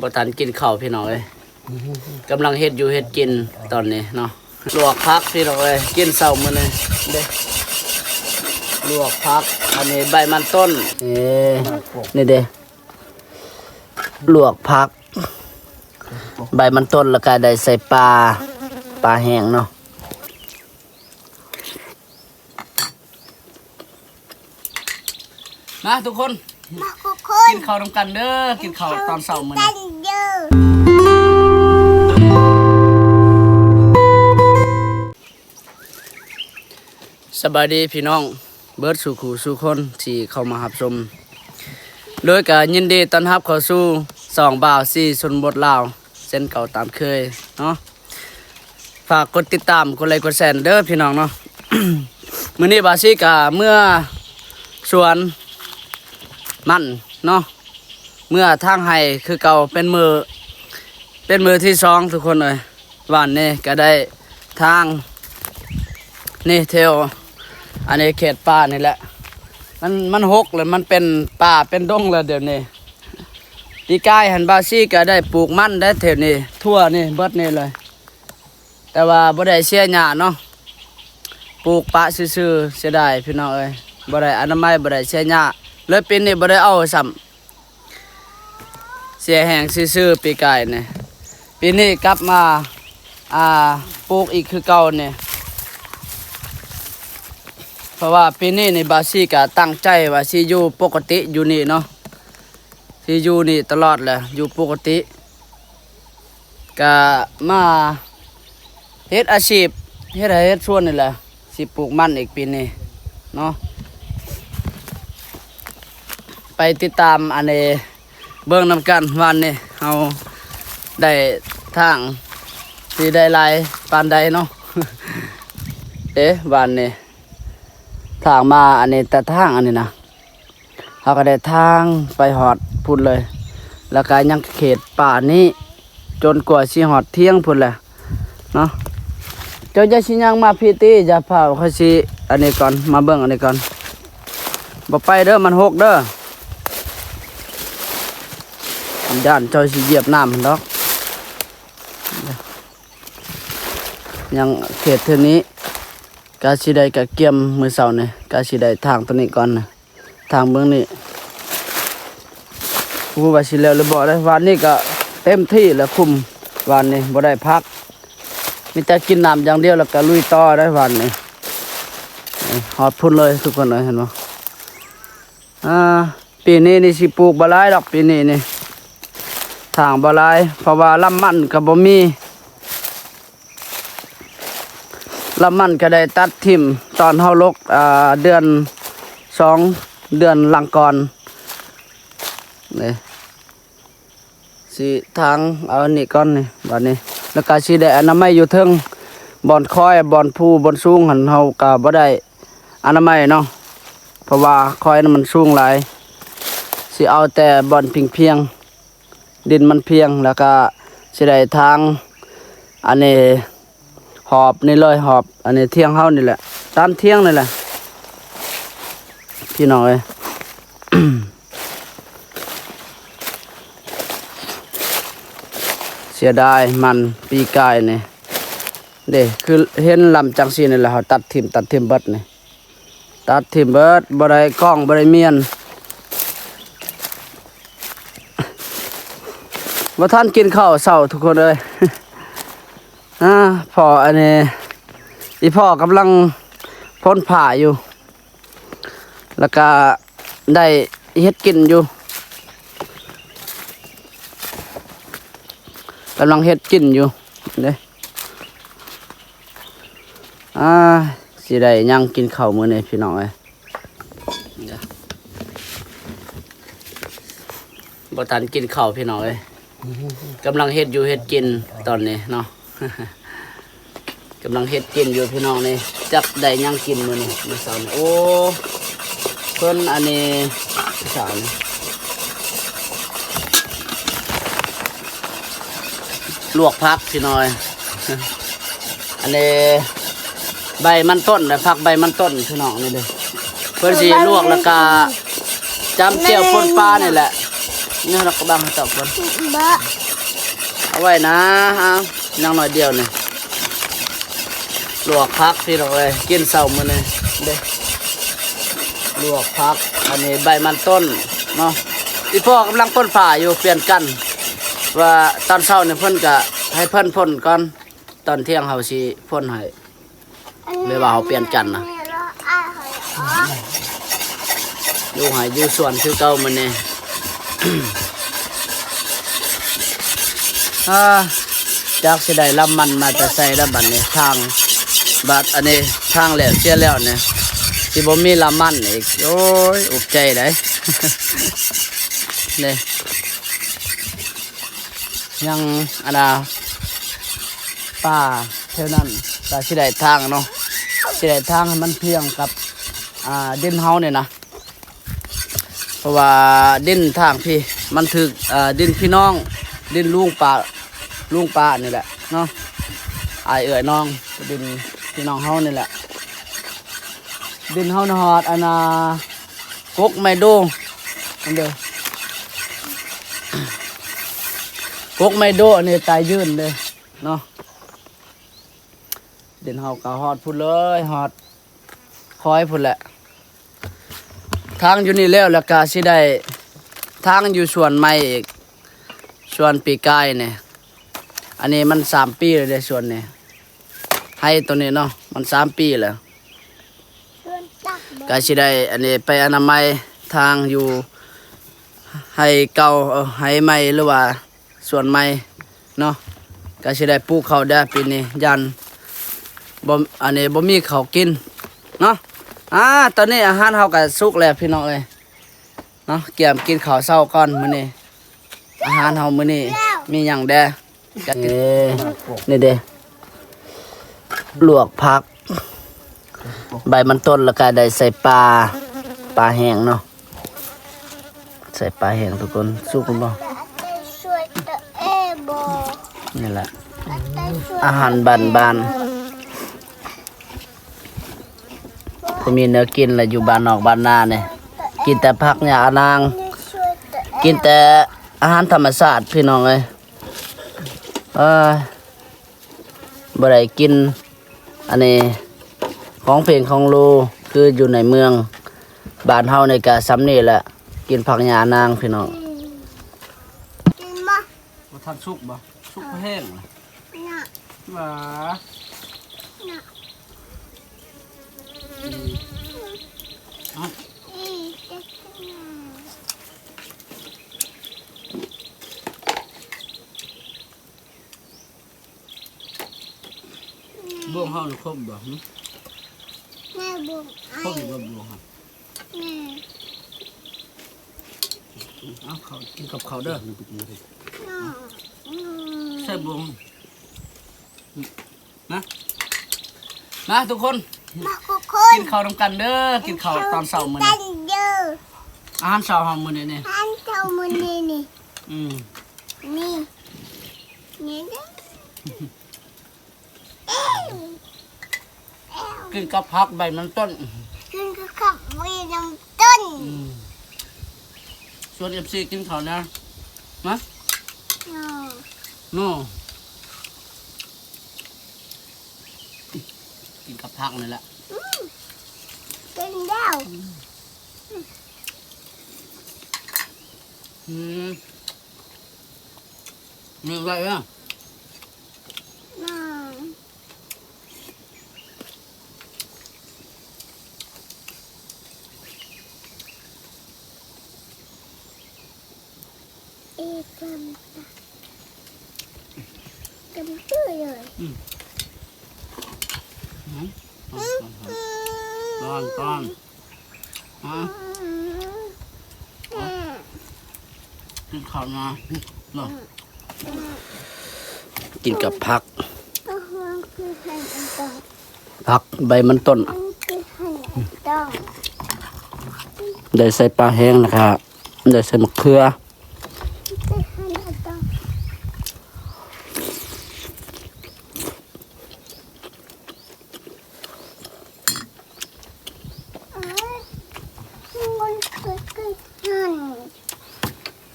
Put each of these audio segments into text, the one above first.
ບໍ່ທັນກິນເຂົ້າພີ່ນ້ອງເອີຍ ກຳລັງເຮັດຢູ່ເຮັດກິນຕອນນີ້ເນາະ ລວກຜັກພີ່ນ້ອງເອີຍ ກິນເຊົ້າມື້ນີ້ເດ້ ລວກຜັກ ອັນນີ້ໃບມັນຕົ້ນ ເອີ ນີ້ເດ້ ລວກຜັກ ໃບມັນຕົ້ນ ແລ້ວກະໄດ້ໃສ່ປາ ປາແຫ້ງເນາະ. ມາທຸກຄົນ ມາທຸກຄົນ ກິນເຂົ້ານຳກັນເດີ ກິນເຂົ້າຕອນເຊົ້າມື້ນີ້ ກິນເຂົ້ານຳກັນເດີ. ສະບາຍດີພີ່ນ້ອງເບິດສູ່ຄູ່ສູ່ຄົນທີ່ເຂົ້າມາຮັບຊົມ ໂດຍກະຍິນດີຕ້ອນຮັບເຂົ້າສູ່ຊ່ອງບ່າວຊີຊົນບົດລາວ ເຊັ່ນເກົ່າຕາມເຄີຍເນາະ ຝາກກົດຕິດຕາມ ກົດໄລກ໌ ກົດແຊເດີພີ່ນ້ອງເນາະ. ມື້ນີ້ບ່າວຊີກະເມືອສວນມັນເນາະ ເມືອທາງໄຮ່ຄືເກົ່າ ເປັນມື້ ເປັນມື້ທີສອງທຸກຄົນເອີຍ. ວານນີ້ກະໄດ້ທາງ ນີ້ແຖວ ອັນນີ້ເຂດປ່ານີ້ແຫຼະ ມັນ ມັນຮົກແລ້ວ ມັນເປັນປ່າເປັນດົງແລ້ວດຽວນີ້. ປີກາຍຫັ້ນບ່າວຊີກະໄດ້ປູກມັນໄດ້ແຖວນີ້ ທົ່ວນີ້ເບິດນີ້ເລີຍ ແຕ່ວ່າບໍ່ໄດ້ເສຍຫຍ້າເນາະ ປູກປະຊື່ໆ ເສຍດາຍພີ່ນ້ອງເອີຍ ບໍ່ໄດ້ອະນາໄມ ບໍ່ໄດ້ເສຍຫຍ້າ ເລີຍປີນີ້ບໍ່ໄດ້ເອົາຊ້ຳ ເສຍແຮງຊື່ໆ ປີກາຍນີ້ ປີນີ້ກັບມາ ອ່າ ປູກອີກຄືເກົ່ານີ້ ເພາະວ່າປີນີ້ນີ້ບ່າວຊີກະຕັ້ງໃຈວ່າຊິຢູ່ປົກກະຕິຢູ່ນີ້ເນາະ ຊິຢູ່ນີ້ຕະຫຼອດແຫຼະ ຢູ່ປົກກະຕິ ກະມາເຮັດອາຊີບ ເຮັດໄຮ່ເຮັດສວນນີ້ແຫຼະ ຊິປູກມັນອີກປີນີ້ເນາະ. ໄປຕິດຕາມອັນນີ້ ເບິ່ງນຳກັນ ວານນີ້ເຮົາໄດ້ທາງ ຊິໄດ້ຫຼາຍປານໃດເນາະ. ເອ ວານນີ້ ທາງມາອັນນີ້ ແຕ່ທາງອັນນີ້ນະ ເຮົາກະໄດ້ທາງໄປຮອດພຸ້ນເລີຍ ແລ້ວກະຍັງເຂດປ່ານີ້ ຈົນກວ່າຊິຮອດທຽງພຸ້ນແຫຼະເນາະ. ເຈົ້າຢ່າຊິຍ່າງມາພີ້ຕິ ຢ່າຟ້າວ ຂ້ອຍຊິອັນນີ້ກ່ອນ ມາເບິ່ງອັນນີ້ກ່ອນ ບໍ່ໄປເດີ ມັນຮົກເດີ ຢ້ານເຈົ້າຊິຢຽບນ້ຳຫັ້ນດອກ. ຍັງເຂດເທື່ອນີ້ ກະຊິໄດ້ກະກຽມມື້ເຊົ້ານີ້ ກະຊິໄດ້ທາງໂຕນີ້ກ່ອນນະ ທາງເບື້ອງນີ້ ບໍ່ຮູ້ວ່າຊິແລ້ວຫຼືບໍ່ເດ້. ວານນີ້ກະເຕັມທີ່ແລ້ວ ຄຸ້ມ ວານນີ້ບໍ່ໄດ້ພັກ ມີແຕ່ກິນນ້ຳຢ່າງດຽວ ແລ້ວກະລຸຍຕໍ່ໄດ້ວານນີ້. ຮອດພຸ້ນເລີຍທຸກຄົນເອີຍ ເຫັນບໍ່? ອ່າ ປີນີ້ນີ້ຊິປູກບໍ່ຫຼາຍດອກ ປີນີ້ນີ້ ຖາງບໍ່ຫຼາຍ ເພາະວ່າລຳມັນກະບໍ່ມີ ລຳມັນກະໄດ້ຕັດຖິ້ມຕອນເຮົາລົກ ອ່າ ເດືອນ ສອງເດືອນຫຼັງກ່ອນນີ້. ຊິຖາງເອົາອັນນີ້ກ່ອນນີ້ ບາດນີ້ ແລ້ວກະຊິໄດ້ອະນາໄມຢູ່ເທິງ ບ່ອນຄອຍ ບ່ອນພູ ບ່ອນສູງຫັ້ນ ເຮົາກະບໍ່ໄດ້ອະນາໄມເນາະ ເພາະວ່າຄອຍນັ້ນມັນສູງຫຼາຍ ຊິເອົາແຕ່ບ່ອນພຽງໆ ດິນມັນພຽງ ແລ້ວກະຊິໄດ້ຖາງ ອັນນີ້ ຮອບນີ້ເລີຍ ຮອບອັນນີ້ ຖຽງເຮົານີ້ແຫຼະ ຕາມຖຽງນີ້ແຫຼະ ພີ່ນ້ອງເອີຍ. ເສຍດາຍມັນປີກາຍນີ້ເດ້ ຄືເຫັນລຳຈັ່ງຊີ້ນີ້ແຫຼະ ເຮົາຕັດຖິ້ມ ຕັດຖິ້ມເບິດນີ້ ຕັດຖິ້ມເບິດ ບໍ່ໄດ້ກ້ອງ ບໍ່ໄດ້ມ້ຽນ ບໍ່ທັນກິນເຂົ້າເຊົ້າທຸກຄົນເອີຍ. ອາ ພໍ່ອັນນີ້ ອີ່ພໍ່ກຳລັງພົ່ນຜ້າຢູ່ ແລ້ວກະໄດ້ເຮັດກິນຢູ່ ກຳລັງເຮັດກິນຢູ່ເດ້. ອາ ຊິໄດ້ຫຍັງກິນເຂົ້າມື້ນີ້ພີ່ນ້ອງເອີຍ. ບໍ່ທັນກິນເຂົ້າພີ່ນ້ອງເອີຍ ກຳລັງເຮັດຢູ່ເຮັດກິນຕອນນີ້ເນາະ ກຳລັງເຮັດກິນຢູ່ພີ່ນ້ອງນີ້ ຈັກໄດ້ຫຍັງກິນມື້ນີ້ ມື້ເຊົ້ານີ້ ໂອ້ ເພິ່ນອັນນີ້ ເຊົ້ານີ້ ລວກຜັກພີ່ນ້ອງເອີຍ ອັນນີ້ໃບມັນຕົ້ນນະ ຜັກໃບມັນຕົ້ນພີ່ນ້ອງນີ້ເດ້ ເພິ່ນຊິລວກແລ້ວກະຈ້ຳແຈ່ວປົ່ນປານີ້ແຫຼະ ນີ້ເຮົາກະບັງໃຫ້ຕອກກ່ອນ ບໍ່ ເອົາໄວ້ນະ ເອົາ ຍັງໜ້ອຍດຽວນີ້ ລວກຜັກພີ່ນ້ອງເອີຍ ກິນເຊົ້າມື້ນີ້ເດ້ ລວກຜັກ ອັນນີ້ໃບມັນຕົ້ນເນາະ ອີ່ພໍ່ກຳລັງພົ່ນຜ້າຢູ່ ປ່ຽນກັນ ວ່າຕອນເຊົ້ານີ້ເພິ່ນກະໃຫ້ເພິ່ນພົ່ນກ່ອນ ຕອນທ່ຽງເຮົາຊິພົ່ນໃຫ້ ແບບວ່າເຮົາປ່ຽນກັນນະ ຢູ່ໄຮ່ຢູ່ສວນຄືເກົ່າມື້ນີ້ ອາ ຈັກຊິໄດ້ລຳມັນມາແຕ່ໃສລະບັດນີ້ ທາງ ບັດອັນນີ້ທາງແລ້ວເສຍແລ້ວນີ້ ຊິບໍ່ມີລຳມັນອີກ ໂອ້ຍ ອຸກໃຈໄດ໋ ນີ້ ຍັງອັນນ່າ ປ່າແຖວນັ້ນກະຊິໄດ້ທາງເນາະ ຊິໄດ້ທາງໃຫ້ມັນພຽງກັບ ອ່າ ດິນເຮົານີ້ນະ ເພາະວ່າດິນທາງພີ້ມັນຖືກ ເອີ ດິນພີ່ນ້ອງ ດິນລຸງປ້າ ລຸງປ້ານີ້ແຫຼະເນາະ ອ້າຍເອື້ອຍນ້ອງ ດິນພີ່ນ້ອງເຮົານີ້ແຫຼະ ດິນເຮົານະຮອດອັນນ່າ ກົກໄມ້ໂດ ອັນເດີ ກົກໄມ້ໂດ ອັນນີ້ຕາຍຢືນເດ້ເນາະ ດິນເຮົາກະຮອດພຸ້ນເລີຍ ຮອດຄອຍພຸ້ນແຫຼະ ທາງຢູ່ນີ້ແລ້ວ ແລ້ວກະຊິໄດ້ທາງຢູ່ສວນໃໝ່ອີກ ສວນປີກາຍນີ້ ອັນນີ້ມັນສາມປີແລ້ວເດ້ ສວນນີ້ ໄຮ່ໂຕນີ້ເນາະ ມັນສາມປີແລ້ວ ກະຊິໄດ້ອັນນີ້ໄປອະນາໄມທາງຢູ່ໄຮ່ເກົ່າ ເອີ ໄຮ່ໃໝ່ ຫຼືວ່າສວນໃໝ່ເນາະ ກະຊິໄດ້ປູກເຂົ້າແດ່ປີນີ້ ຢ້ານບໍ່ ອັນນີ້ບໍ່ມີເຂົ້າກິນເນາະ ອາ ຕອນນີ້ອາຫານເຮົາກະສຸກແລ້ວພີ່ນ້ອງເອີຍ ເນາະ ກຽມກິນເຂົ້າເຊົ້າກ່ອນມື້ນີ້ ອາຫານເຮົາມື້ນີ້ມີຫຍັງແດ່ ເອີ ນີ້ເດ້ ລວກຜັກ ໃບມັນຕົ້ນ ແລ້ວກະໄດ້ໃສ່ປາ ປາແຫ້ງເນາະ ໃສ່ປາແຫ້ງທຸກຄົນ ສຸກແລ້ວບໍ່ ນີ້ແຫຼະ ອາຫານບ້ານໆ ບໍ່ມີແນວກິນລະ ຢູ່ບ້ານນອກບ້ານນານີ້ ກິນແຕ່ຜັກຫຍ້ານາງ ກິນແຕ່ອາຫານທຳມະຊາດພີ່ນ້ອງເອີຍ ເອີຍ ບໍ່ໄດ້ກິນອັນນີ້ ຂອງເພັງຂອງໂລ ຄືຢູ່ໃນເມືອງ ບ້ານເຮົານີ້ກະສ່ຳນີ້ແຫຼະ ກິນຜັກຫຍ້ານາງພີ່ນ້ອງ ກິນບໍ່ ບໍ່ທັນສຸກບໍ່ ສຸກພໍແຫ້ງລະ ນະ ຫວາ ນະ ອືມ ເອົາ ອີ ບ່ວງເຮົານີ້ຄົບບໍ່ ຫຶ ແມ່ບ່ວງ ຄົບຢູ່ບໍ່ບ່ວງເຮົາ ແມ່ ເອົາເຂົ້າ ກິນກັບເຂົ້າເດີ ນະ ໃສ່ບ່ວງ ມາ ມາທຸກຄົນ ມາທຸກຄົນ ກິນເຂົ້ານຳກັນເດີ ກິນເຂົ້າຕອນເຊົ້າມື້ນີ້ ກິນເຂົ້ານຳກັນເດີ ອາຫານເຊົ້າເຮົາມື້ນີ້ນີ້ ອາຫານເຊົ້າມື້ນີ້ນີ້ ອືມ ນີ້ ນີ້ເດີ ກິນກັບຜັກໃບມັນຕົ້ນ ກິນກັບຜັກໃບມັນຕົ້ນ ອືມ ຊວນເອັຟຊີກິນເຂົ້ານະ ມາ ໂນ ໂນ ກິນກັບຜັກນີ້ແຫຼະ ອືມ ກິນແລ້ວ ອືມ ອືມ ນີ້ໄວ້ເດີ ອືມ ເອ ຈຳຕາ ຈຳເຈີເລີຍ ອືມ ອືມ ຕອນ ຕອນ ຕອນ ຮະ ອືມ ກິນເຂົ້ານະ ເນາະ ກິນກັບຜັກ ຜັກໃບມັນຕົ້ນ ໄດ້ໃສ່ປາແຫ້ງນະຄະ ໄດ້ໃສ່ໝາກເຂືອ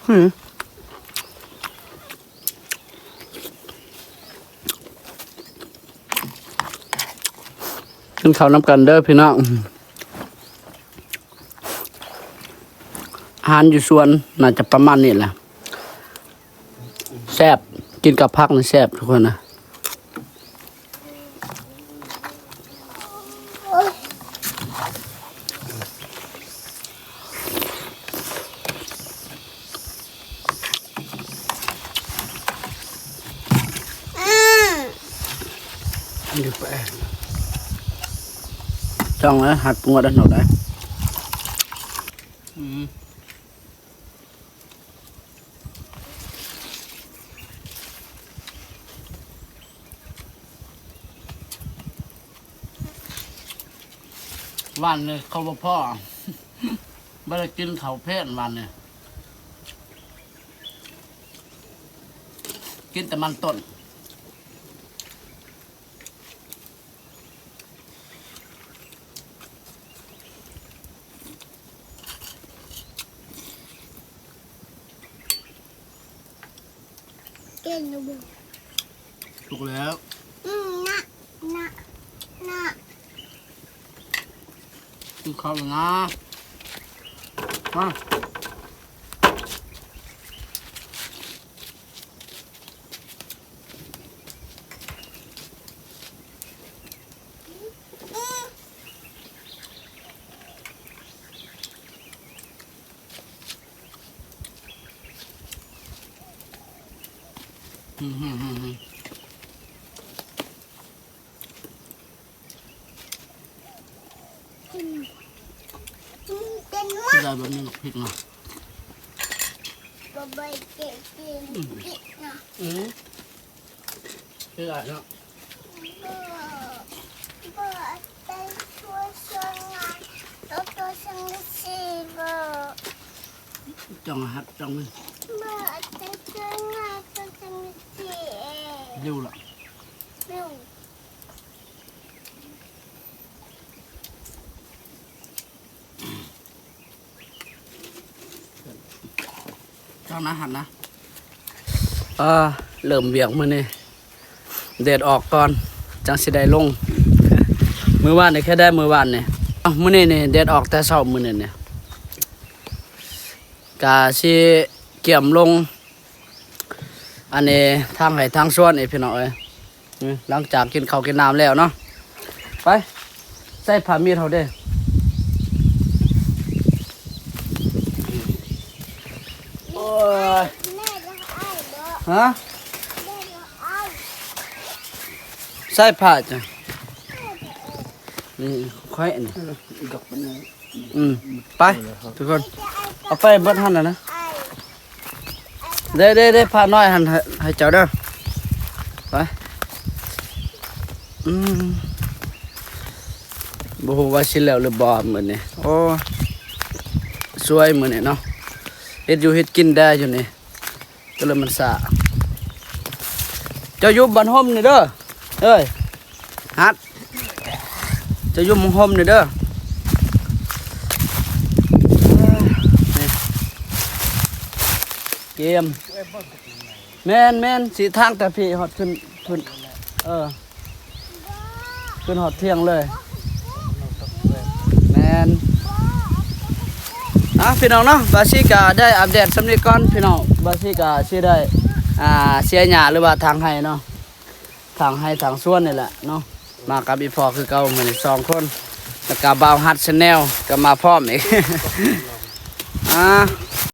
ຫືມ ກິນເຂົ້ານຳກັນເດີພີ່ນ້ອງ. ອາຫານຢູ່ສວນໜ້າຈະປະມານນີ້ແຫຼະ. ແຊບ ກິນກັບຜັກນີ້ແຊບທຸກຄົນນະ. ຈ້ອງເອີຍ ຫັດປວດອັນນອກໄດ້. ອືມ. ວານນີ້ເຂົ້າບໍ່ພໍ ບໍ່ໄດ້ກິນເຂົ້າເພນວານນີ້ ກິນແຕ່ມັນຕົ້ນ. ກິນຢູ່ບໍ່? ສຸກແລ້ວ. ອືມ ນະ ນະ ນະ ກິນເຂົ້ານະ ມາ. ອືມ ເສຍດາຍບໍ່ມີບັກພິກເນາະ. ອືມ ເສຍດາຍເນາະ. ຈ້ອງຫັກ ຈ້ອງ ເລວລະ. ເຈົ້ານະ ຫັ້ນນະ. ເອີ ເລີ່ມວຽກມື້ນີ້ ແດດອອກກ່ອນ ຈັ່ງຊິໄດ້ລົງ. ມື້ວານນີ້ແຄ່ໄດ້ ມື້ວານນີ້. ເອົ້າ ມື້ນີ້ນີ້ແດດອອກແຕ່ເຊົ້າ ມື້ນີ້ນີ້ ກະຊິກຽມລົງ ອັນນີ້ທາງໄຮ່ທາງສວນນີ້ພີ່ນ້ອງເອີຍ. ນີ້ ຫຼັງຈາກກິນເຂົ້າກິນນ້ຳແລ້ວເນາະ ໄປ ໃສ່ຜ້າມີດເຮົາເດ້. ໂອ້ຍ ຮະ ໃສ່ຜ້າຈ້ະ ນີ້ຂ້ອຍອັນນີ້ ອືມ ໄປທຸກຄົນ ເອົາໄປເບິດຫັ້ນນະ. ເດ້ ເດ້ ເດ້ ຜ້ານ້ອຍຫັ້ນໃຫ້ ໃຫ້ເຈົ້າເດີ ໄປ. ອືມ ບໍ່ຮູ້ວ່າຊິແລ້ວຫຼືບໍ່ມື້ນີ້. ໂອ້ ສວຍມື້ນີ້ເນາະ ເຮັດຢູ່ເຮັດກິນໄດ້ຢູ່ນີ້ ກໍເລີຍມັນຊ້າ. ເຈົ້າຢູ່ບ້ານຮົ່ມນີ້ເດີ ເອີຍ ຫັດ ເຈົ້າຢູ່ໝ່ອງຮົ່ມນີ້ເດີ. ນີ້ ກຽມ ແມ່ນໆ ຊິທາງແຕ່ພີ້ຮອດຂຶ້ນ ຂຶ້ນ ເອີ ຂຶ້ນຮອດທ່ຽງເລີຍ. ແມ່ນ ອ່ະ ພີ່ນ້ອງເນາະ ບາຊີກະໄດ້ອັບເດດສ່ຳນີ້ກ່ອນພີ່ນ້ອງ. ບາຊີກະຊິໄດ້ ອ່າ ເສຍຫຍ້າ ຫຼືວ່າຖາງໄຮ່ເນາະ ຖາງໄຮ່ຖາງສວນນີ້ແຫຼະເນາະ. ມາກັບອີ່ພໍ່ຄືເກົ່າ ມື້ນີ້ສອງຄົນ ແລ້ວກະບ່າວຮັດແຊນແນວກໍມາພ້ອມອີກ ອ່າ.